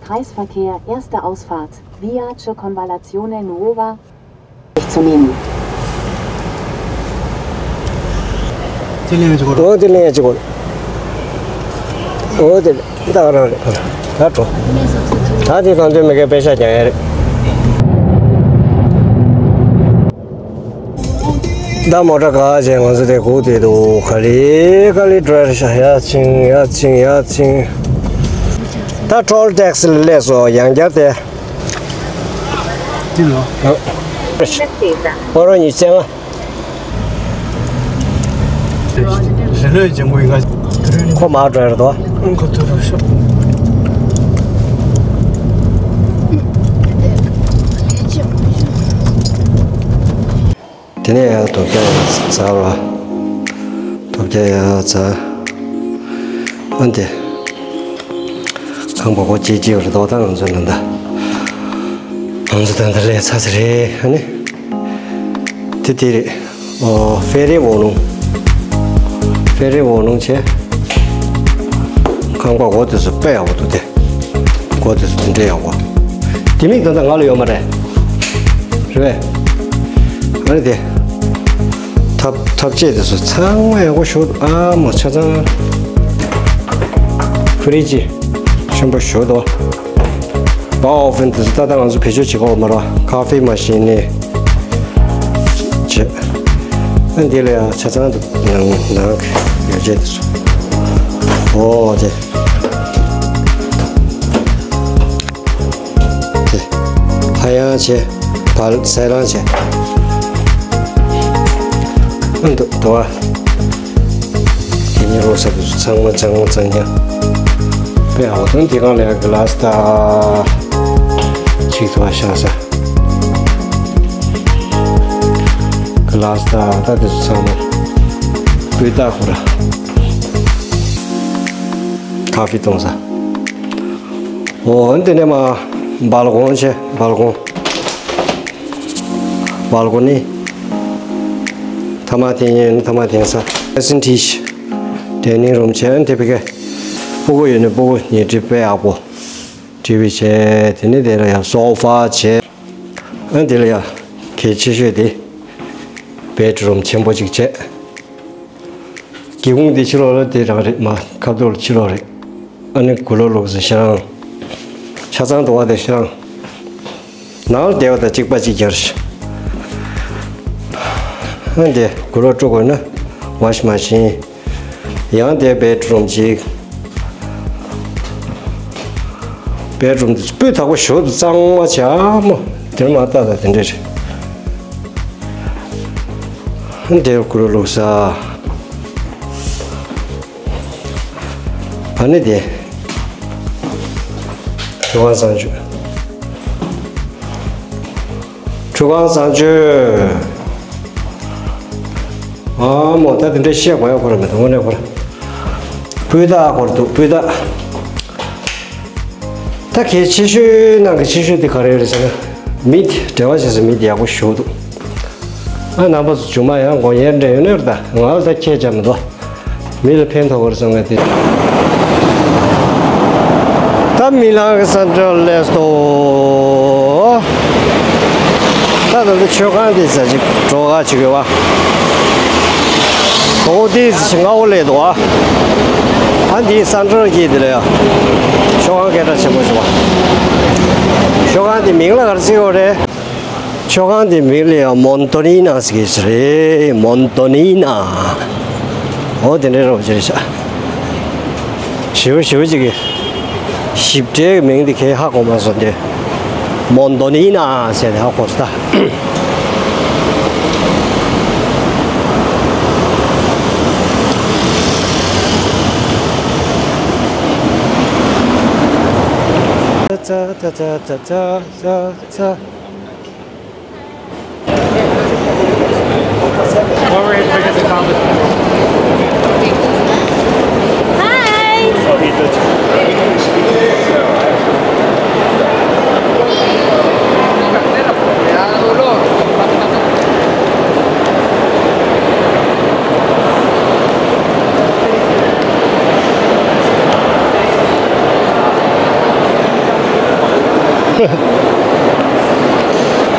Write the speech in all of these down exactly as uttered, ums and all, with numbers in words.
Kreisverkehr, erste Ausfahrt, via Circonvallazione Nuova, zu nehmen. དེ་ལེན་ཡ་གཅིག་གོ། ཨོ་དེ་ལེན་ཡ་གཅིག་གོ། ཨོ་དེ་ད་ག་རང་རེད། ད་འགྲོ། ད་དེ་གང་འདོད་མི་དགེ་པེ་ཤ་རྒྱག་ཡ་རེད། ད་མོ་ཊ་ག་བྱས་ང་ཚོ་དེ་སྒུག་བསྡད་འདུག་ག་ལེ་ག་ལེ་འགྲོ་ཡ་རེད་ཤག་ཡར་ཕྱིན་ཡར་ཕྱིན་ཡར་ཕྱིན། ད་ཊོལ་ཊེག་སི་ལ་སླེབས་སོང་ཡང་བསྐྱར་དེ། འདི་ལོ། ཨོ་རོ་ཉི་ཤུ་རྩ་ལྔ། རི་ལོས་ལྗང་གུ་ཡིན་ག་ཁོ་མར་འགྲོ་ཡ་རེད་དོ། ཁོ་ཐུག་རོགས་ཤོག་དེ་ནས་ཡར་དོ་རྒྱ་ཡར་འཛར་བ། དོ་རྒྱ་ཡར་འཛར། ཨ་འདི། ཁང་པ་སྒོ་ཕྱེ་ཕྱེ་བ་རེད་དོ། ད་ང་ཚོ་ད་ལྟ། ང་ཚོ་ད་ལྟ་སླེབས་ཚར་ས་རེད་ཨ་ནི། དེ་དེ་རེད། ཨོ་ཧྥེ་རི་འོག་ལུང་། ཧྥེ་རི་འོག་ལུང་བྱས། ཁང་པ་སྒོ་དེ་ཚོ་དཔེ་ཡག་པོ་འདུག་སྟེ། སྒོ་དེ་ཚོ་དེ་འདྲས་ཡག་པོ། དེ་མིག་ད་ལྟ་ང་ལ་ཡོད་མ་རེད། རེད་པས། ཨ་ནི་དེ། ཐབ་ཐབ་ཆས་དེ་ཚོ་ཚང་མ་ཡག་པོ་ཞིག་འདུག་ཨ་མ་ཆ་ཚང་། ཧྥི་རི་ཇི་ཆེན་པོ་ཞིག་འདུག་ཨ་ཨོ་ཝེན་དེ་ཚོ་ད་ལྟ་ང་ཚོ་བེད་སྤྱོད་བྱེད་ཀྱི་ཡོད་མ་རེད། ཁ་ཧྥེ་མ་ཤིན་ནས་བྱས། ཨ་འདི་ལ་ཡང་ཆ་ཚང་འདུག་ནང་ནང་གི་ཡོ་བྱད་དེ་ཚོ། ཨོ་དེ། དེ། ཧ་ཡང་བྱས། བལ་སེ་རང་བྱས། ཨ་འདུག་དོ་བ། དེ་ཉིན་རོ་ས་དེ་ཚོ་ཚང་མ་ཚང་མ་གཙང་རྐྱང་། དཔེ་ཨ་བ་དང་དེ་གང་ལ་ཡང་གི་ལ་སི་ད། ཅིག་ཐོ་བ་ཤ་ས། གི་ལ་སི་ད་ད་དེ་ཚོ་ཚང་མ། སྤུས་དག་ཁོ་ར། ཁ་ཧྥེ་གཏོང་ས། འོ་འདི་ནས་མ། སྦལ་ཀོང་བྱས་སྦལ་ཀོང་། སྦལ་ཀོ་ནི། ཐ་མག་འཐེན་ཡས་ནི་ཐ་མག་འཐེན་ས། ཨེ་སི་ཊི་ཤི། ཌའི་ནིང་རུམ་བྱས་ཨ་ནི་དེ་བི་ཀའི། སྤུ་གུ་ཡོད་ནི་སྤུ་གུ་ཉལ་ཁྲི་དཔེ་ཡག་པོ། ཊི་ཝི་བྱས་དེ་ནི་དེ་ལ་ཡང་སོ་ཕ་བྱས། ཨ་ནི་དེ་ལ་ཡང་གལ་ཆེ་ཤོས་དེ། བེད་རུམ་ཆེན་པོ་ཅིག་བྱས། སྒེའུ་ཁུང་དེ་ཕྱི་ལོགས་ལ་དེ་རང་རེད་མ། ཁ་ཐུག་ལ་ཕྱི་ལོགས་རེད། ཨ་ནི་གུ་ལོ་ལུག་ཟེར་ཤ་རང་། ཆ་ཚང་དུ་བ་དེ་ཤ་རང་། ནང་ལ་བསྡད་པ་དང་གཅིག་པ་གཅིག་རྒྱབ་རེད། ཨ་འདི་གུ་ལོ་དཀྲུག་དགོས་ན་ཝ་ཤིང་མ་ཤིན། ཡང་དེ་བེད་རུམ་གཅིག་བེད་རུམ་དེ་སྤུས་དག་པོ་ཞོ་དུ་གཙང་མ་བྱ་མོ། དེར་མ་ལྟ་ད་དེ་འདྲ་རེད། འདིར་གུ་རུ་བླུགས་ས། ཨ་ནི་དེ། ཁྲུས་ཁང་གཙང་སྤྱོད། ཁྲུས་ཁང་གཙང་སྤྱོད། ཨ་མོ་ད་དེ་འདྲ་བཤད་དགོས་ཡ་ཁོ་ར་མེད་དོ་དངོས་གནས་ཁོ་ར། སྤུས་དག་ཁོ་ར་འདུག་སྤུས་དག་ད་གལ་ཆེ་ཤོས་ནང་གི་ཆེ་ཤོས་དེ་ག་རེ་རེད་ཟེར་ན། མི་དེ་འབྲེལ་བ་བྱེད་ས་མི་དེ་ཡག་པོ་ཞེ་པོ་འདུག་ཨ་རྣམ་པ་ཚོ་ཇུ་མ་ཡང་དགོངས་ཡར་འདྲེན་ཡོད་ནི་རེད་ད། ང་ལ་ད་ཁྱད་ཆ་མི་འདུག་མི་ལ་ཕན་ཐོགས་པར་བསམ་པའི་དེ། ད་མི་ལང་གི་ས་འདྲ་ལས་སོ། ད་ད་ལྟ་མཆོད་ཁང་དེ་ཟ་ཅིག་འགྲོ་ག་ཅིག་ཡོད་བ། གོང་འདི་ཞིག་སྔ་བོ་ལས་འདུག་ཨ། ཨ་འདི་ས་འབྲུར་གྱིས་དེ་ལ་ཡ། ཤོག་ཁང་སྐད་གྲགས་ཆེན་པོ་ཞིག་བ། ཤོག་ཁང་འདི་མིང་ལ་ག་རེ་ཟེར་ཡོད་རེད། ཤོག་ཁང་འདི་མིང་ལ་ཡ་མོན་ཏོ་ནི་ན་ཟེར་གྱི་རེད། མོན་ཏོ་ནི་ན། འོ་དེ་འདྲའི་རོབ་ཅིག་རེད་ཤག་ཞེ་པོ་ཞེ་པོ་ཅིག་གི། ཞིབ་ཕྲའི་མིང་འདི་ཁས་ཧ་གོ་མ་སོང་སྟེ། མོན་ཏོ་ནི་ན་ཟེར་ནས་ཧ་གོ་སོང་ད། Overhead biggest accomplishment. Hi.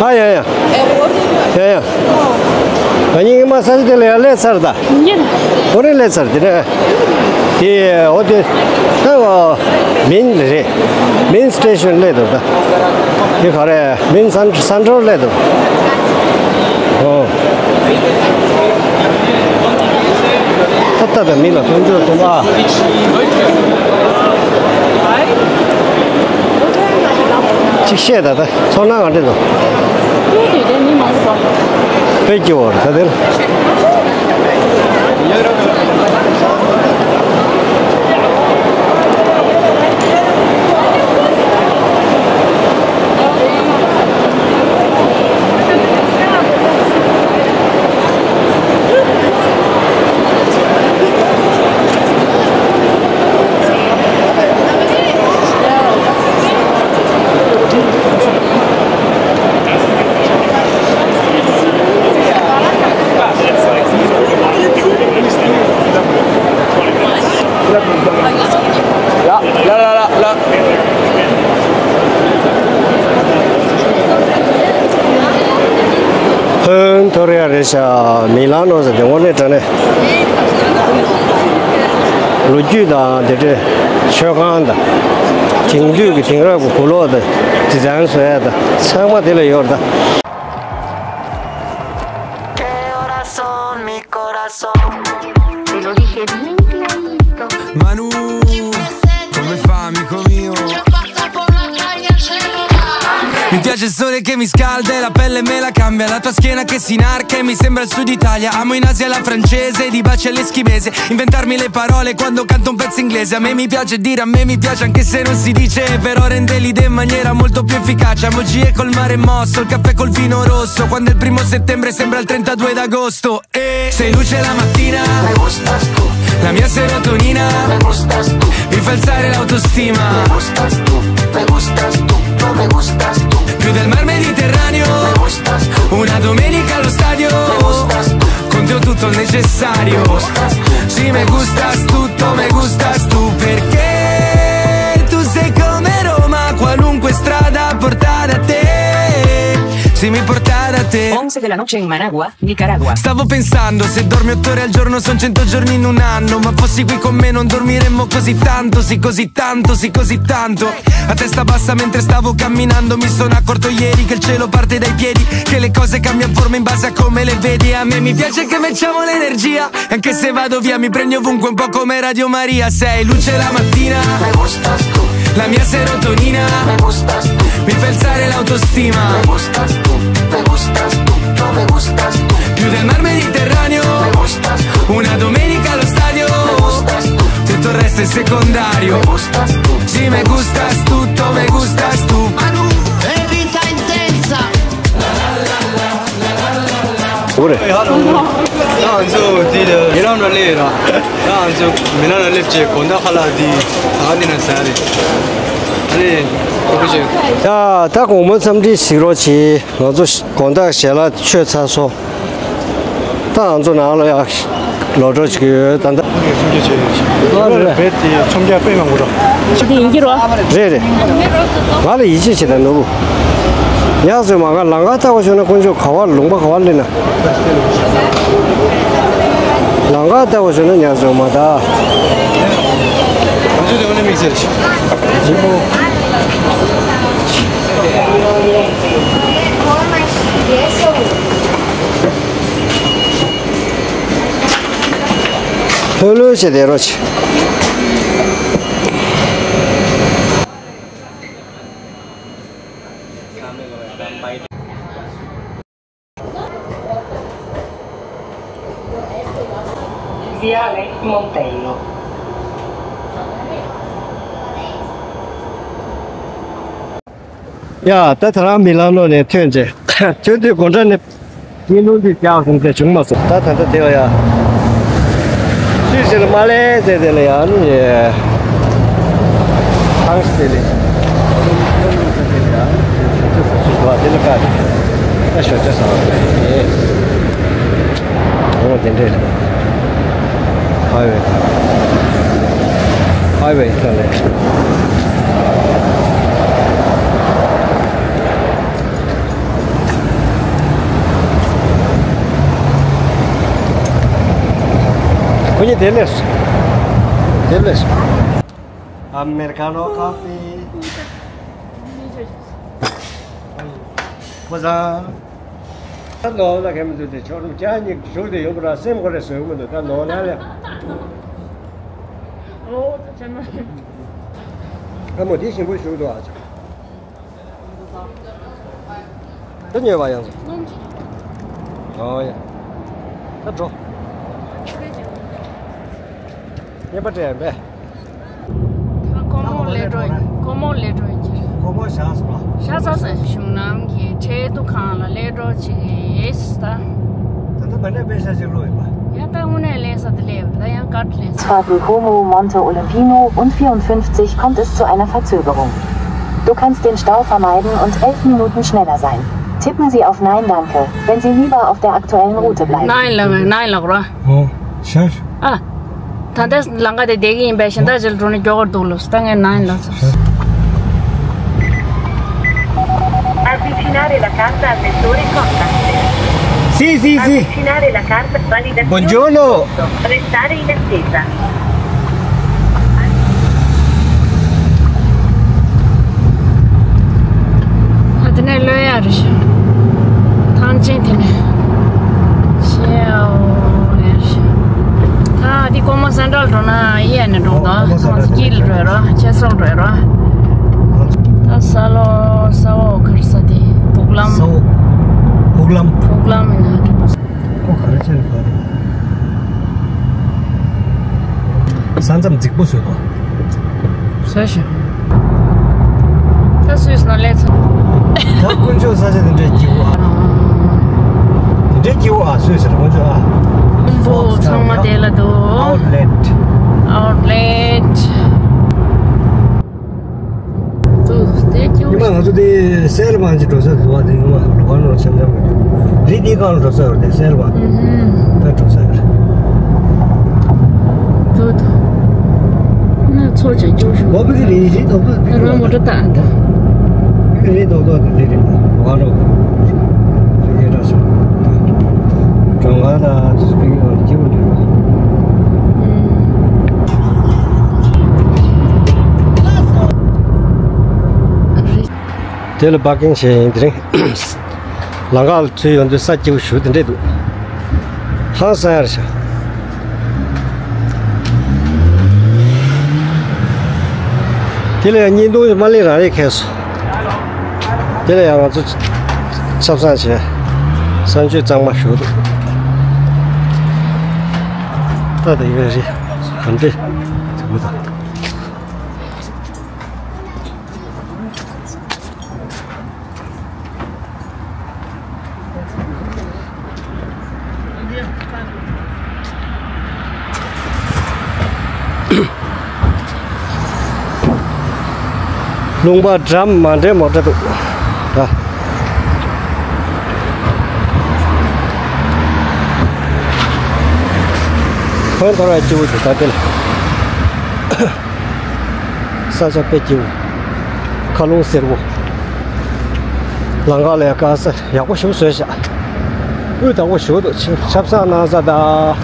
ཨ་ཡ་ཡ། ཡ་ཡ། ང་གཉིས་ངི་མ་ས་ཆ་དེ་ལ་ཡར་སླེབས་ཚར་ད། ཡིན། ཁོ་རང་སླེབས་ཚར་དེ་ནས། དེ་འོ་དེ། ད་འོ། མིན་རེད། མིན་སི་ཊེ་ཤོན་སླེབས་འདུག་ད། དེ་ག་རེ་མིན་སན་སན་ཊོལ་སླེབས་འདུག་ཨོ། ཏག་ཏག་ཏག་མི་ལ་མཐུན་འགྱུར་ཐུབ་ཨ། གཅིག་བཤད་ད་ད་ཚོར་སྣང་ག་འདྲ་འདུག་དེ་དུས་དེ་མི་མང་པོ་འགྲོ། དཔེ་སྐྱིད་པོ་རེད་ད་དེ་ལ། ལ་ལ་ལ་ལ། ཧོན་ཐོ་རེ་ཡ་རེད་ཤག་མི་ལང་ནོ་ཟེར་དེ་དངོས་གནས་དྲང་གནས། ལོ་རྒྱུས་དང་དེ་འདྲའི་མཆོད་ཁང་དང་། དེང་དུས་ཀྱི་དེང་རབས་ཀྱི་གོས་ལོག་དང་། ཌི་ཛའིན་བཟོ་ཡ་དང་ཚང་མ་དེ་ལ་ཡོད་རེད་ད། Te lo dije bien clarito. Manu, come fa, amico mio? Mi piace il sole che mi scalda e la pelle me la cambia, la tua schiena che si inarca e mi sembra il sud Italia. Amo in Asia la francese, di baci all'eschimese, inventarmi le parole quando canto un pezzo inglese. A me mi piace dire, a me mi piace anche se non si dice, però rende l'idea in maniera molto più efficace. Emoji e col mare mosso, il caffè col vino rosso, quando il primo settembre sembra il trentadue d'agosto. E sei luce la mattina, me gustas tú. La mia serotonina, me gustas tú. Mi fa alzare l'autostima, me gustas tú, me gustas tú, tú me gustas tú. Più del mar Mediterraneo, me gustas tú. Una domenica allo stadio, me gustas tú. Con te ho tutto il necessario, me gustas tú. Sì, me gustas tutto, me gustas tú, perché tu sei come Roma, qualunque strada porta da te. Sì, mi porta da te. Once de la noche en Managua, Nicaragua. Stavo pensando, se dormi otto ore al giorno, son cento giorni in un anno. Ma fossi qui con me, non dormiremmo così tanto, sì, così tanto, sì, così tanto. A testa bassa mentre stavo camminando, mi sono accorto ieri che il cielo parte dai piedi, che le cose cambiano forma in base a come le vedi. A me mi piace che matchiamo l'energia, anche se vado via mi prendi ovunque un po' come Radio Maria. Sei luce la mattina, me gustas tú. La mia serotonina, me gustas tú. Mi fa alzare l'autostima, me gustas tú, me gustas tú, tú me gustas tú. Più del mar Mediterraneo, me gustas tú. Una domenica allo stadio, me gustas tú. Tutto il resto è secondario, me gustas tú. Sì, me gustas tutto, me gustas tú. Manu. È vita intensa. འོ་རེད། ད་ང་ཚོ་འདི་ལ་ཡི་རང་ནང་སླེབས་ར། ད་ང་ཚོ་མི་ནང་ལ་སླེབས་བྱས་དགོང་དག་ཁ་ལག་འདི་ད་ག་འདི་ན་ཟ་རེད། ཨ་ནི་ཁོ་བོ་ཅིག་ཡ་ད་དགོང་མོ་འཚམས་འདྲི་ཞིག་རོགས་གྱིས། ང་ཚོ་དགོང་དག་ཞལ་ལག་མཆོད་ཚར་སོང་། ད་ང་ཚོ་ནང་ལ་ཡ། ལོ་འགྲོ་ཞིག་ཡོད་ད་ལྟ། ཨ་རེད། བེད་དེ་ཚོམ་རྒྱག་དཔེ་མང་པོ་རོ། དེ་ཡིན་གྱི་རོ། རེད་རེད། ང་ལ་ཡིད་ཆེས་བྱེད་དང་ནོར་བུ། ཉག་ཚོས་མ་ག་ལང་ཀ་ལྟ་བ་ཞོན་ན་དཀོན་མཆོག་ག་བ་ལུང་པ་ག་བ་སླེབས་ན། ལང་ཀ་ལྟ་བ་ཞོན་ན་ཉག་ཚོས་མ་ད། ང་ཚོ་དེ་བ་ནས་དམིགས་བསལ་ཞིག་ལྷོད་ལྷོད་བྱས་བསྡད་རོགས་བྱེད། Viale Montello. ཡ། ད་ད་རང་མི་ལང་ནོ་ནས་ཐོན་རྗེས། ཐོན་དུས་སྒོ་འགྲམ་ནས་བརྙན་ཐུང་འདི་རྒྱག་སོང་ཚེ་བྱུང་མ་སོང་། ད་ད་ལྟ་དེ་བ་ཡ། སུད་སི་ལ་མ་སླེབས་ཚེ་དེ་ལ་ཡ་ནི། ཐང་སི་དེ་ལས། དེ་ལ་ཀ་ད་ཞོ་ཅ་ས་བ་རེད། འོ་དེ་འདྲས་རེད། ཧའི་ཝེ། ཧའི་ཝེ་ཁ་ལས། ཡིན། དེ་ལས་སོ། དེ་ལས་སོ། ཨ་མེ་རི་ཀ་ནོ་ཀོ་ཕི། ཁོ་ཚང་། ད་ནོར་ལ་གས་མི་འདུག་སྟེ། ཆོག་རུམ་ཅག་གཉིས་བཞུགས་ཏེ་ཡོང་བ་ར་སེམས་ཁོ་རེ་བཟོད་མི་འདུག་ད་ནོར་ལ་ལ། ཨོ་ད་ཅན་མ། ཨ་མོ་དེ་ཞིམ་པོ་བཞུགས་འདུག་ཨ་ཅག་ད་ཉོས་པ་ཡང་། ཨོ་ཡ། ད་འགྲོ། ཉན་པ་སྤྲད་ཡ་མེད། ད་སྒོར་མོ་ལས་འགྲོ་ཡིན། སྒོར་མོ་ལས་འགྲོ་ཡིན་གྱི་རེད། སྒོར་མོ་བཞག་སོང་བ། བཞག་ས་ཟེར། གཞུང་ནང་གི་ཁྲལ་འདུ་ཁང་ལ་ལས་འགྲོ་བྱེད་ཀྱི་ཡིན་ད། ད་ལྟ་མ་ནས་པེ་ཤ་ཅིག་བླུགས་ཡིན་པ། ཡ་ད་དངོས་གནས་ལས་ས་དེ་ལས་ཡོད་ད། ཡང་ཀར་ལས་ས། Fabre Homo Monte Olimpino und vierundfünfzig kommt es zu einer Verzögerung. Du kannst den Stau vermeiden und elf Minuten schneller sein. Tippen Sie auf Nein, danke, wenn Sie lieber auf der aktuellen Route bleiben. Nein ལབ། Nein ལབ་རོ། ཨོ། ཤ་ཤ། ཨ། ད་ལྟ་ལམ་ཁ་དེ་བསྡད་ཀྱི་ཡིན་པས། གཞན་དག་ཅིག་ལ་འགྲོ་ན་མགྱོགས་པར་འདུག་ལབ། ད་ངས་Nein ལབ་སོང་། Avvicinare la carta al lettore contact. Sì, sì, sì. Avvicinare la carta validazione. Buongiorno. Restare in attesa. ཨ་དེ་ནས་ལོས་ཡ་རེད་ཤག་ཐང་ཆེན་དེ་ནས་ཤེའོ་ཡ་རེད་ཤག་ད་འདི་ཀོ་མོ་སེན་ཊལ་འགྲོ་ན་ཡ་ནས་འགྲོ་དང་། ཀོ་མོ་སེན་ཊལ་དཀྱིལ་འགྲོ་རོགས། ཆེ་སོག་འགྲོ་རོགས། ད་ས་ལོ་ས་འོག་ག་རེ་ས་དེ་སྦུག་ལམ། ས་འོག་སྦུག་ལམ། སྦུག་ལམ་ཡིན་ན་འགྲོ། ཁོ་ག་རེ་བྱས་ནས་ཕར། ས་མཚམས་རྫིག་པོ་བཟོས་པ། ས་ཞིག་ད་སུད་སི་ནང་སླེབས་ཚར། ད་དཀོན་མཆོག་ས་ཆ་དེ་འདྲའི་སྐྱིད་པོ་ཨ། དེ་འདྲའི་སྐྱིད་པོ་ཨ། སུད་སི་ར་དཀོན་མཆོག་ཨ། ཕུང་པོ་ཚང་མ་དེ་ལ་འདུག Outlet. Outlet. ཉི་མ་ང་ཚོ་དེ་སེལ་བང་ཅིག་འགྲོ་ས་འདུག་བ། དེ་ཉི་མ་ལོག་ནོར་འཆམ་འཆམ་མི་འདུག་རི་དེའི་སྒང་ལ་འགྲོ་ས་ཡོད་རེད། དེ་སེལ་བང་ད་འགྲོ་ས་ཡོད་རེད། ད་ད་ན་ཚོ་ཆ་སྐྱོ་ཤོག་ང་བོད་ཀྱི་རི་རི་ཏོག་ཏོག་དེ་རང་མོ་ཊ་བཏང་ད་རི་ཏོག་ཏོག་དེ་དེ་རེད། ལོག་ནོར་རི་རྒྱལ་གྲགས་ཤོག་གྲོང་ཁ་ལ་དུས་སུ་ཕིག་ཨོར་སྐྱིད་པོ་འདུག་དེ་ལ་པར་ཀིང་བྱས་ཡིན། དེ་རིང་ལམ་ཁ་ལ་ཚུར་ཡོང་དུས་ས་སྐྱིད་པོ་ཞེ་པོ་དེ་འདྲས་འདུག་ཧང་སང་ཡ་རེད་ཤག་དེ་ལ་ཡང་བརྙན་ཐུང་མ་གླེང་རང་རེད་ཁེལ་སོང་། དེ་ལ་ཡང་ང་ཚོ་ཆབ་གསང་བྱས། གསང་སྤྱོད་གཙང་མ་ཞུ་འདུག་ད་ད་ཡོད་རེད། ག་འདྲས་འདུག་ད། ལུང་པ་འགྲམ་མ་འདྲེས་མོ་འདྲ་འདུག་ད་ཁོན་ཐོར་བའི་སྐྱིད་པོ་འདུག་ད་དེ་ལ། ས་ཆ་དཔེ་སྐྱིད་པོ། མཁའ་རླུང་སེར་པོ། ལམ་ཁ་ལ་ཡ་དཀར་ས་ཡག་པོ་ཞིག་བཟོས་ཤག་དབུས་དག་པོ་ཞིག་འདུག་ཆབ་གསང་གནང་ས་དང་།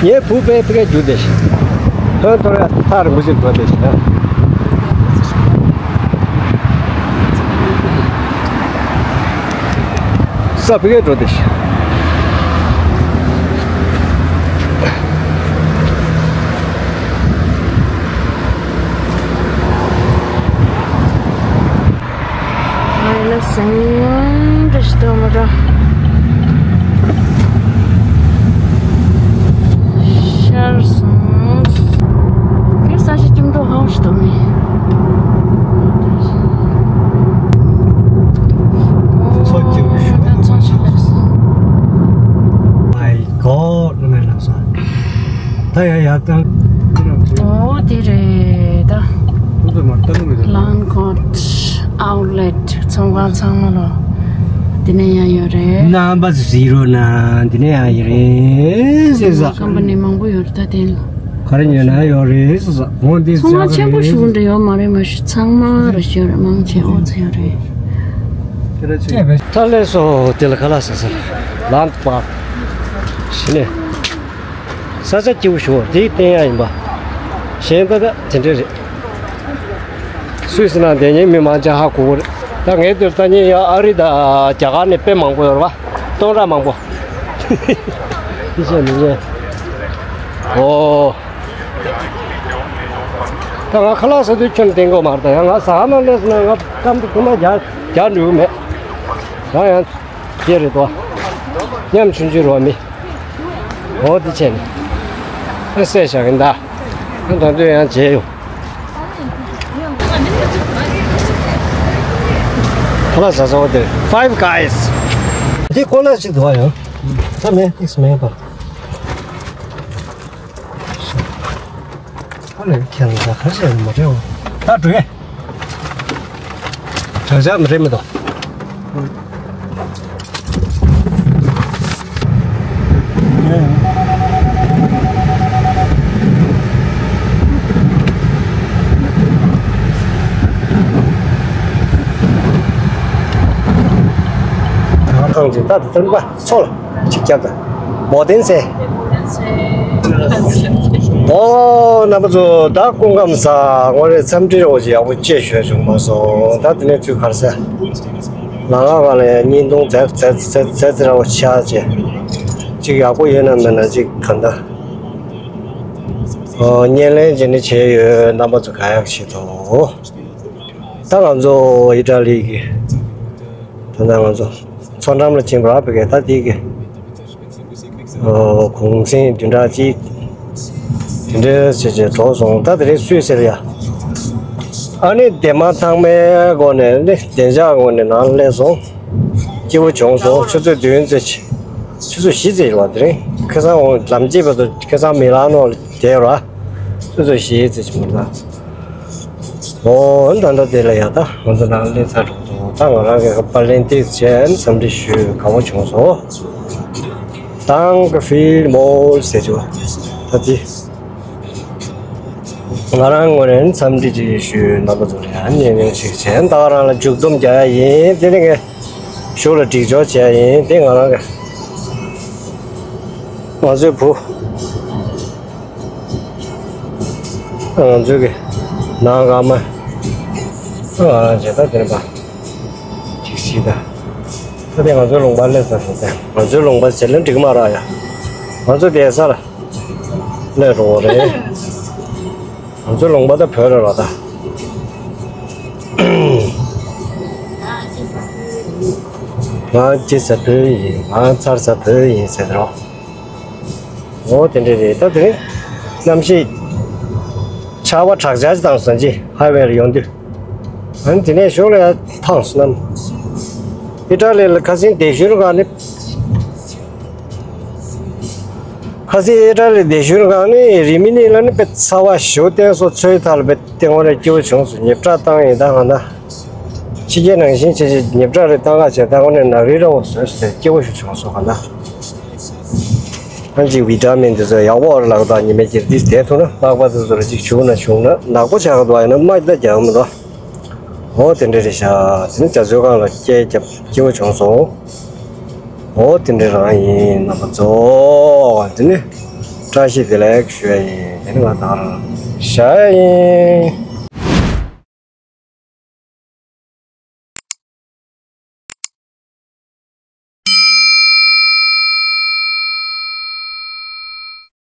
ངའི་བུ་དཔེ་དཔེ་རྒྱུག་བསྡད་ཤག་ཧོན་ཐོར་ཡ་ཐག་རིང་པོ་ཞིག་འགྲོ་བསྡད་ཤག་ས་བི་གའི་འགྲོ་དེ་ཤི། ཨ་ལ་སང་འདྲ་ཞིག་ཏུ་མ་འགྲོ། ཤར་སོང་། དེ་ས་ཆ་སྐྱིད་མདོག་ཧ་ཞིག་ཏུ་མེད། མཚོ་སྐྱིད་པོ་ཞིག་འདུག་མཚོ་ཞིག་ལ་སོང་། My God ནི་མེད་ལ་སོང་། ད་ཡ་ཡ་ད། ཨོ་དེ་རེད་ད། ལང་ཀོད་ཨའུ་ལེ་ཊི་ཚོང་ཁང་ཚང་མ་ལོ། དེ་ནས་ཡང་ཡོད་རེད། རྣམ་པ་ཟེར་རོ་ན་དེ་ནས་ཡང་ཡོད་རེད་ཟེར་ས། ཀམ་པ་ནི་མང་པོ་ཡོད་རེད་ད་དེ་ལ། ག་རེ་ཉོས་ན་ཡོད་རེད་ཟེར་ས། འོ་འདི་ཚོང་ཁང་ཆེན་པོ་ཞིག་འདྲ་ཡོད་མ་རེད་མ་གཞི་ཚང་མ་ར་ཞོ་ར་མང་ཆེ་ཨོ་ཚ་ཡོད་རེད། ད་ལས་སོ་དེ་ལ་ཁ་ལག་ཟ་ས་ལ་ལང་པ་ཞི་ནས། ས་ཆ་སྐྱིད་པོ་ཞིག་འོ་དེའི་སྟེང་ཡ་ཡིན་པ། གཞན་པ་ད་དེ་འདྲ་རེད། སུད་སི་ནང་བསྡད་མཁན་མི་མང་ཆེ་ཧ་གོ་གི་རེད། ད་ངའི་དུས་ལྟ་མཁན་ཡང་ཨ་རི་དང་རྒྱ་གར་ནས་དཔེ་མང་པོ་ཡོད་རེད་བ། སྟོང་ཕྲག་མང་པོ། ཤེས་བྱས་མི་ཉན། ཨོ། ད་ང་ཁ་ལག་ཟ་དུས་ཁྱོན་བསྟན་གོ་མ་རེད། ད་ཡང་ང་ཟ་ཁང་ནང་སླེབས་སོང་ན་ང་སྐམ་དུ་ཁུག་མ་རྒྱག་རྒྱག་འགྲོ་གི་མེད། ཡང་ཡང་སྐྱེ་རེད་དོ། ཉམ་ཆུང་ཆུང་རོ་མི། འོ་དེ་བྱས་ནས། ཨ་བསད་བཞག་གིན་ད། ཨ་ད་དུང་ཡང་བྱས་ཡོང་། ཁ་ལག་ཟ་ཟ་བ་དེ། Five Guys། དེ་ཀོ་ལ་ཞིག་འདུག་ཡང་། ད་མེད་ཨིགས་མེད་པ། ཨ་ལས་ཁྱེད་ལ་ཁ་ཤས་མ་རེད་བ། ད་འགྲོ་ཡས། བྱ་བྱ་མ་རེད་མི་འདུག་ད་ཐང་ཅིག་ད་དེ་ཚོ་པ་ཚོ་ལ་ཅིག་བརྒྱབ་ད། མོ་ཏིན་སེ། ཨོ་རྣམ་པ་ཚོ་ད་སྐུ་ཁམས་བཟང་། ངོ་རེ་འཚམས་འདྲི་རོགས་ཅིག་ཡག་པོ་ཅིག་ཞུ་བྱུང་མ་སོང་། ད་དེ་ནས་ཚུར་ག་རེ་ཟེར། ལ་ལ་ག་ལ་ཡ་བརྙན་ཐུང་མཛད་མཛད་མཛད་མཛད་ར་བ་ཆགས་ཅེ། ཅིག་ཡག་པོ་ཡོད་ན་མེད་ན་ཅིག་ག་འདྲ། ཨོ་བརྙན་ལེན་བྱེད་ནི་བྱས་ཡོད། རྣམ་པ་ཚོ་ག་ཡག་བྱེད་དོ། ད་ང་ཚོ་ཨི་ཊ་ལི་གི་ད་ལྟ་ང་ཚོ་མཚོ་འགྲམ་ལ་ཕྱིན་པ་ར་བི་གེ་ད་དེ་གི་ཨོ་གུང་སེང་བདུན་ཕྲག་གཅིག་དེ་འདྲ་བྱས་བྱས་འགྲོ་སོང་། ད་དེ་རིང་སུད་སི་ལ་ཡ། ཨ་ནི་བདེ་མ་ཐང་མའི་སྒོ་ནས་ནི་བདེ་འཇགས་སྒོ་ནས་ནང་སླེབས་སོང་། སྐྱིད་པོ་བྱུང་སོང་། ཆུ་ཚོད་བདུན་ཙམ་ཆུ་ཚོད་བཞི་ཙམ་ཡིན་པ་དེ་རིང་ཁ་སང་འོང་ལམ་གཅིག་བར་དུ་ཁ་སང་མི་ལང་ནོར་བསྡད་ར། ཆུ་ཚོད་བཞི་ཙམ་ཞིག་མ་ལ། ཨོ་ད་ལྟ་དེ་ལ་ཡ་ད་ང་ཚོ་ནང་སླེབས་ཚར་འགྲོ་འདུག་ད་ང་རང་གི་པར་ལེན་ཏིག་བྱས་འཚམས་འདྲི་ཞུས་དགའ་པོ་བྱུང་སོང་། Danke vielmals ཟེར་བྱུང་ད་དེ། ང་རང་ངོས་ནས་འཚམས་འདྲི་ཅིག་ཞུས། རྣམ་པ་ཚོ་ལ་ཡང་བརྙན་ལེན་ཞིག་བྱས། ད་ག་རང་ལ་མཇུག་སྡོམ་རྒྱག་ཡ་ཡིན། དེ་ནི་ངས་གཞུག་ལ་སྒྲིག་སྦྱོར་བྱས་ཡིན། དེ་ང་རང་གི་ང་ཚོའི་བུ་ང་ཚོའི་གི་ནང་ཀ་མ་ང་རང་བྱས། ད་དེ་ནི་པ་ཅིག་ཤི་ད། ད་དེ་ང་ཚོའི་ལུང་པ་སླེབས་ཚར་སོང་། ད་ང་ཚོའི་ལུང་པ་ཟེར་ལེ་འགྲིག་མ་རག་ཡ། ང་ཚོ་བསྡད་ས་ལ་སླེབས་འགྲོ་བ་རེད། ང་ཚོའི་ལུང་པ་ད་བོད་རེད་རོ་ད། ང་སྐྱེས་ས་བོད་ཡིན། ང་འཚར་ས་བོད་ཡིན་ཟེར་རོ། འོ་དེ་འདྲ་རེད། ད་དེ་རིང་གནམ་གཤིས་ཆར་པ་དྲག་ཆར་ཅིག་བཏང་སོང་ཅི་ཧའི་ཝེ་ལ་ཡོང་དུས། ཨ་ནི་དེ་ནས་གཞུག་ལ་ཡར་ཐང་སོང་ནམ། ཨི་ཊ་ལི་ལ་ཁ་སང་བསྡད་ཞོར་ག་ནི། ཁ་སང་ཨི་ཊ་ལི་བསྡད་ཞོར་ག་ནི་རི་མི་ནི་ལ་ནི་དཔེ་ཚ་བ་ཞེ་པོ་བསྟན་སོང་། མཚོའི་མཐའ་ལ་དཔེ་སྟེང་འོག་ལ་སྐྱིད་པོ་བྱུང་སོང་། ཉལ་ཁྲི་བཏང་ཡིན་ད་གང་ལྟར། ཕྱི་རྒྱལ་ནང་བཞིན་བྱས་བྱས་ཉལ་ཁྲི་རེ་བཏང་ག་བྱས་ད་འོ་ནས་ནག་རིལ་ར་བོ་བཟོས་སོང་། སྐྱིད་པོ་ཞིག་བྱུང་སོང་གང་ལྟར། ཨ་ཅིག་བི་ཊ་མིན་དེ་ཚོ་ཡག་པོ་རེད་ལགས། ད་ཉི་མ་གཅིག་འདི་བསྡད་ཐུབ་ན། ལྷག་པར་དུ་ཚོ་ལ་ཅིག་བྱུང་ན་བྱུང་ན་ནག་པོ་ཆགས་འདུག་ཡིན་ན་རྨ་ད་རྒྱག་མི་འདུག་འོ་དེ་འདྲ་རེད་ཤག་དེ་ནི་རྒྱ་མཚོའི་སྒང་ལ་སྐྱེལ་རྒྱབ་སྐྱིད་པོ་བྱུང་སོང་། འོ་དེ་འདྲ་རང་ཡིན་རྣམ་པ་ཚོ། དེ་ནི་བཀྲ་ཤིས་བདེ་ལེགས་ཞུ་ཡ་ཡིན། དེ་ནི་ང་ད་ག་རང་བཞག་ཡ་ཡིན།